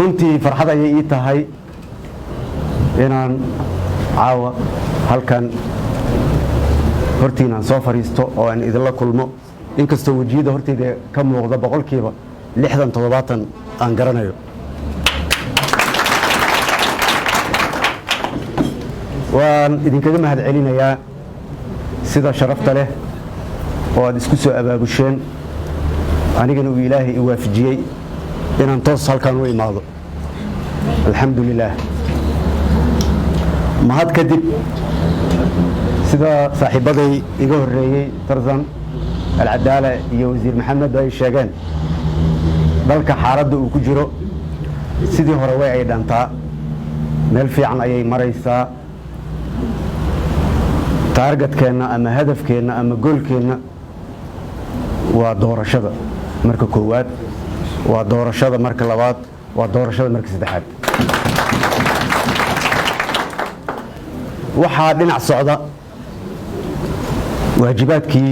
Runtii farxad ayay ii tahay inaan caawa halkan hortiinaan soo fadhiisto oo aan idinla kulmo, inkastoo wejiyada horteyda ka muuqda 60% 70% aan garanayo. Waan idinkaga mahad celinayaa sida sharafta leh oo aad isku soo abaabusheen, anigana uu Ilaahay i waafajiyey inaan toos halkan u imaado. Alxamdu lilaah. Mahad kadib, sida saaxiibbaday iga horreeyey Tarzan Alcadaala iyo Wasiir Maxamed ay sheegeen, dalka xaaladda uu ku jiro sidii hore way ay dhantaa, meel fiican ayay maraysaa. Taargetkeenna ama hadafkeenna ama goolkeenna waa doorashada marka koowaad, waa doorashada marka labaad, waa doorashada marka saddexaad. Waxaa dhinac socda waajibaadkii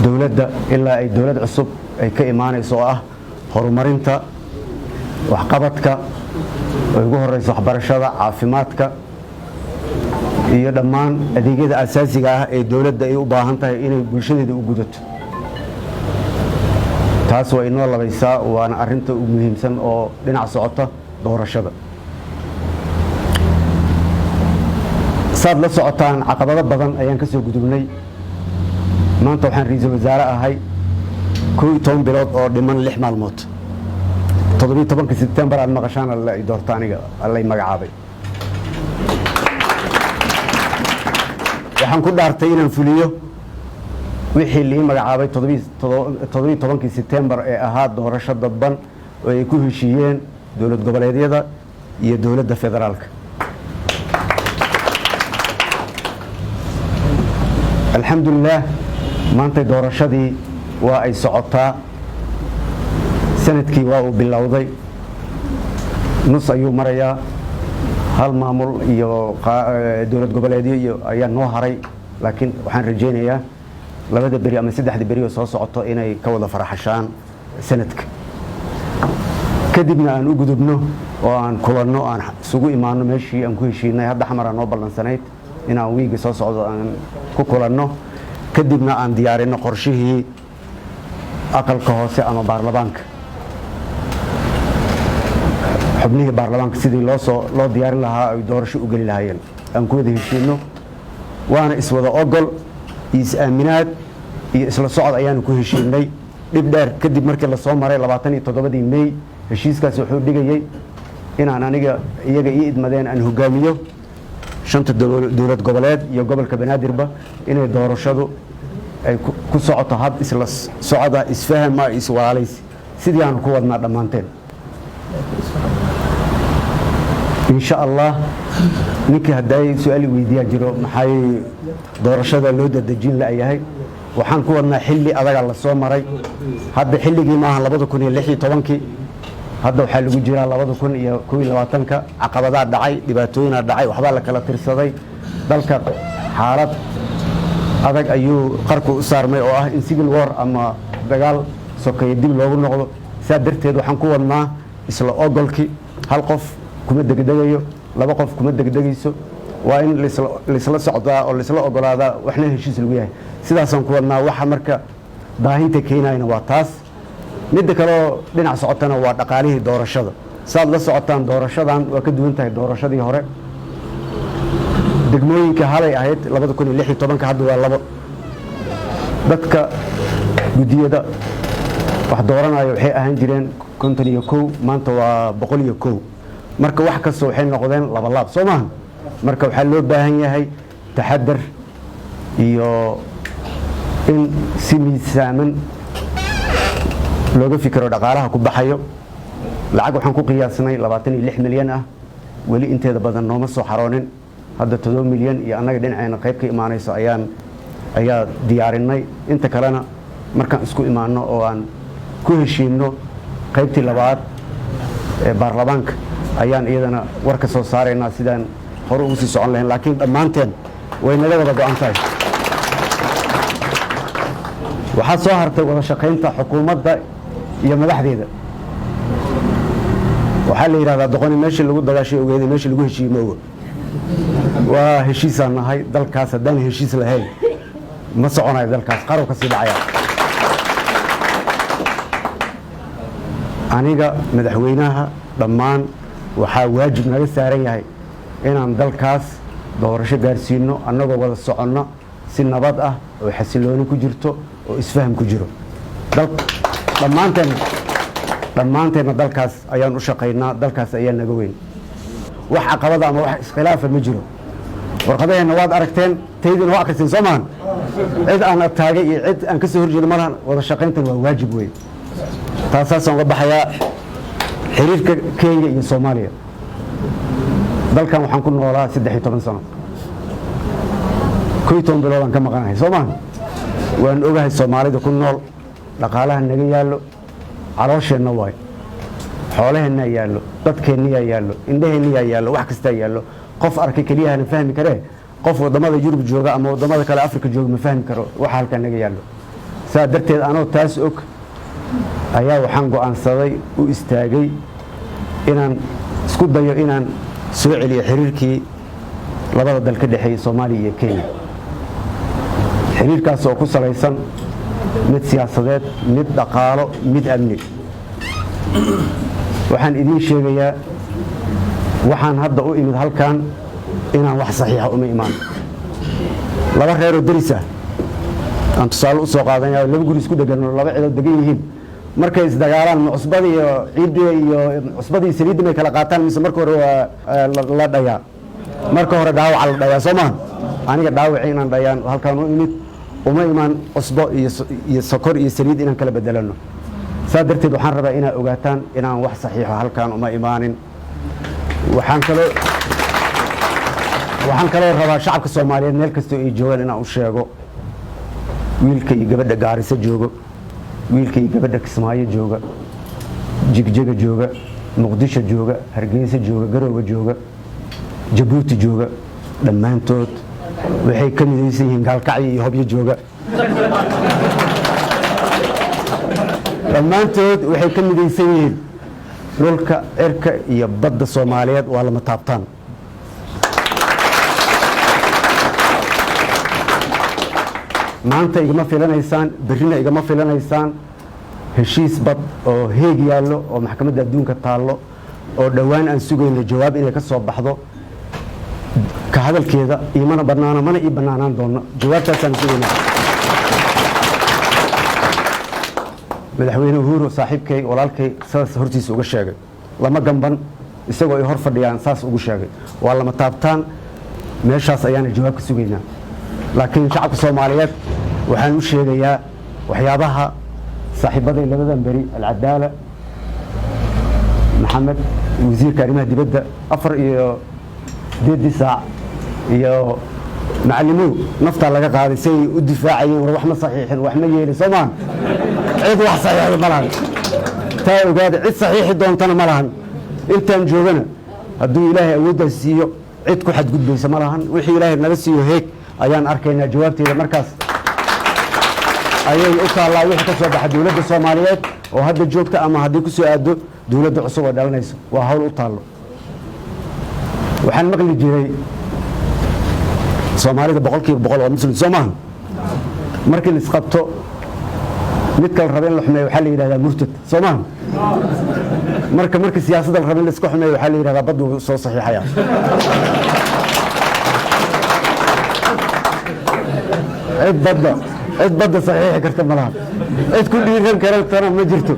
dowladda ilaa ay dowlad cusub ay ka imaanayso, oo ah horumarinta waxqabadka ay ugu horeyso waxbarashada, caafimaadka iyo dhammaan adeegyada asaasiga ah ee dowladda ay u baahan tahay inay bulshadeeda u gudato. Taas waa inoo labaysaa, waana arrinta ugu muhiimsan oo dhinac socota doorashada. Saad la socotaan, caqabado badan ayaan ka soo gudubnay. Maanta waxaan ra-iisul wasaare ahay 11 bilood oo dhiman 6 maalmood. 17-ka Sebtembar aad maqashaan alla i doorta, aniga allay magacaabay. Waxaan ku dhaartay inaan fuliyo wixii lii magacaabay 17-kii Sebtembar ee ahaa doorasho dadban oo ay ku heshiiyeen dowlad goboleedyada iyo dowladda federaalka. Alxamdulilaah, maantay doorashadii waa ay socotaa, sanadkii waa uu bilowday, nus ayuu marayaa. Hal maamul iyo dowlad goboleedyo iyo ayaa noo haray, laakiin waxaan rajaynayaa 2da beri ama 3da beri oo soo socoto inay ka wada faraxashaan sanadka, kadibna aan u gudubno oo aan kulanno, aan isugu imaano meeshii aan ku heshiinay. Hadda Xamar aan noo ballansanayd inaan wiiga soo socdo aan ku kulanno, kadibna aan diyaarinno qorshihii aqalka hoose ama baarlamaanka, xubnihii baarlamaanka sidii loo diyaarin lahaa ay doorasho u geli lahaayeen aan ku wada heshiinno. Waana iswada ogol iyo is-aaminaad iyo isla socod ayaanu ku heshiinay dhib dheer kadib markii lasoo maray 27-dii Mey. Heshiiskaasi wuxuu dhigayey inaan aniga iyaga ii idmadeen aan hogaamiyo shanta dowlad goboleed iyo gobolka Banaadirba, inay doorashadu ay ku socoto hab isla socda, isfahama, iswalaalaysi, sidii aanu ku wadnaa dhammaanteen, insha Allah. Ninkii hadday su-aal weydiiyaa jiro, maxay doorashada loo dadejin la'yahay? Waxaan ku wadnaa xilli adaga la soo maray. Hadda xilligii maaha 2016-kii, hadda waxaa lagu jiraa 2021-ka. Caqabadaa dhacay, dhibaatooyinaa dhacay, waxbaa la kala tirsaday. Dalka xaalad adag ayuu qarku u saarmay oo ah in civil war ama dagaal sokeeye dib loogu noqdo. Saa darteed waxaan ku wadnaa isla ogolkii. Hal qof kuma degdegayo, laba qof kuma degdegayso, waa in laisla socdaa oo laisla ogolaadaa, waxna heshiis lagu yahay. Sidaasaan ku wadnaa. Waxa marka daahinta keenayna waa taas. Midda kaleoo dhinac socotana waa dhaqaalihii doorashada. Saad la socotaan, doorashadan waa ka duwan tahay doorashadii hore. Degmooyinka halay ahayd 2016-ka, hadda waa labo. Dadka guddiyada wax dooranayo waxay ahaan jireen 51, maanta waa 101. Marka wax kasta waxay noqdeen labalaab, soo maaha? Marka waxaa loo baahan yahay taxadar iyo in si miisaaman looga fikiro dhaqaalaha ku baxayo. Lacag waxaan ku qiyaasnay 26 milyan ah, weli inteeda badan nooma soo xaroonin. Hadda 7 milyan iyo annaga dhinaceena qayb ka imaanayso ayaa diyaarinay. Inta kalena markaan isku imaanno oo aan ku heshiinno qaybtii labaad ee baarlamaanka ayaan iyadana war ka soo saaraynaa sidaan hore ugu sii socon lahayn, laakiin dhammaanteen way naga wada go'an tahay. Waxaa soo hartay wada shaqaynta xukuumadda iyo madaxdeeda. Waxaa la yidhahdaa doqoni meeshii lagu dagaashay ogeeda, meeshii lagu heshiiyey ma oga. Waa heshiisaan nahay. Dalkaas haddaan heshiis lahayn ma soconayo, dalkaas qarow ka sii dhacaya. Aniga, madaxweynaha, dhammaan waxaa waajib naga saaran yahay inaan dalkaas doorasho gaarsiino, annagoo wada soconno, si nabad ah oo xasilooni ku jirto oo isfaham ku jiro. Dhammaanteenna dalkaas ayaan u shaqaynaa, dalkaas ayaa naga weyn. Wax caqabada ama wax iskhilaafa ma jiro. Warqadaheenna waad aragteen, taydiina waa akriseen, soo maahan? Cid aan adtaagay iyo cid aan ka soo horjeedo malahan. Wada shaqayntan waa waajib wey. Taasaasaan uga baxayaa xiriirka Kenya iyo Soomaaliya. Dalkan waxaan ku noolaa 13 sano, 11 biloodaan ka maqanahay, soo maaha? Waan ogahay Soomaalida ku nool, dhaqaalaha naga yaallo caloosheenna waay, xoolaheennaa yaallo, dadkeenniyaa yaallo, indhaheenniyaa yaallo, wax kastaa yaallo. Qof arkay keliyahana fahmi karee, qof waddamada Yurub jooga ama waddamada kale Afrika jooga ma fahmi karo waxa halkaa naga yaallo. Saa darteed, anoo taas og ayaa waxaan go'aansaday, u istaagay inaan isku dayo inaan soo celiyo xiriirkii labada dal ka dhexeeyey, Soomaaliya iyo Kenya, xiriirkaas oo ku salaysan mid siyaasadeed, mid dhaqaalo, mid amni. Waxaan idiin sheegayaa, waxaan hadda u imid halkan inaan wax saxiixa uma imaan. Laba reeroo deris ah aan tusaale u soo qaadanaya, laba guri isku dhegan oo laba cidood degan yihiin, markay isdagaalaan, ma cusbada iyo ciidda iyo cusbada iyo saliidda may kala qaataan, mise marka hore waa la dhayaa? Marka hore dhaawaca la dhayaa, soo maha? Aniga dhaawacii inaan dhayaan halkaan u imid. Uma imaan cusbo iyo sokor iyo saliid inaan kala bedelano. Saa darteed waxaan rabaa inaad ogaataan inaan wax saxiixo halkaan uma imaanin. Waxaan kaloo rabaa shacabka Soomaaliyeed meel kastoo ay joogaan inaan u sheego: wiilka iyo gabadha Gaariso joogo, wiilka iyo gabadha Kismaayo jooga, Jigjega jooga, Muqdisho jooga, Hargeysa jooga, Garoowe jooga, Jabuuti jooga, dhammaantood waxay ka midaysan yihiin, Gaalkacyo iyo Hobyo jooga, dhammaantood waxay ka midaysan yihiin dhulka, cirka iyo badda Soomaaliyeed waa lama taabtaan. Maanta igama filanaysaan, berrina igama filanaysaan heshiis bad oo Heeg yaallo oo Maxkamadda Adduunka taallo oo dhowaan aan sugayno jawaab inay ka soo baxdo. Ka hadalkeeda iimana bannaano, mana ii bannaanaan doono. Jawaabtaasaan sugaynaa. Madaxweyne Uhuru, saaxiibkay, walaalkay, saas hortiisa uga sheegay, lama gamban, isagoo ay hor fadhiyaan saas ugu sheegay: waa lama taabtaan. Meeshaas ayaana jawaab ka sugaynaa. Laakiin shacabka Soomaaliyeed waxaan u sheegayaa waxyaabaha saaxiibaday labadan beri, Alcadaala Maxamed, wasiirka arrimaha dibadda, 48-dii saac iyo macallimow naftaa laga qaaday si ay u difaacayeen: war wax ma saxiixin, wax ma yeelin. Soo maahan? Cid wax saxiixda ma lahan, taa ogaada. Cid saxiixi doontana ma lahan. Intaan joogana, hadduu Ilaahay awooddaas siiyo, cid ku xadgudbaysa ma lahan. Wixii Ilaahay naga siiyo Heeg ayaan arkaynaa jawaabteeda. Markaas ayay u taallaa wixii ka soo baxa dowladda Soomaaliyeed oo hadda joogta ama haddii ku soo aado dowladda cusub oo dhalanayso, waa hawl u taallo. Waxaan maqli jiray Soomaalida 100% waa Muslim, soo maaha? Markii la isqabto, midka la raba in la xumeeyo waxaa la yidhahdaa murtad, soo maaha? Marka markii siyaasadda la raba in la iska xumeeyo waxaa la yidhahdaa baddu soo saxiixaya. Cid badda saxiixi karta ma laha, cid ku dhiiran kartana ma jirto.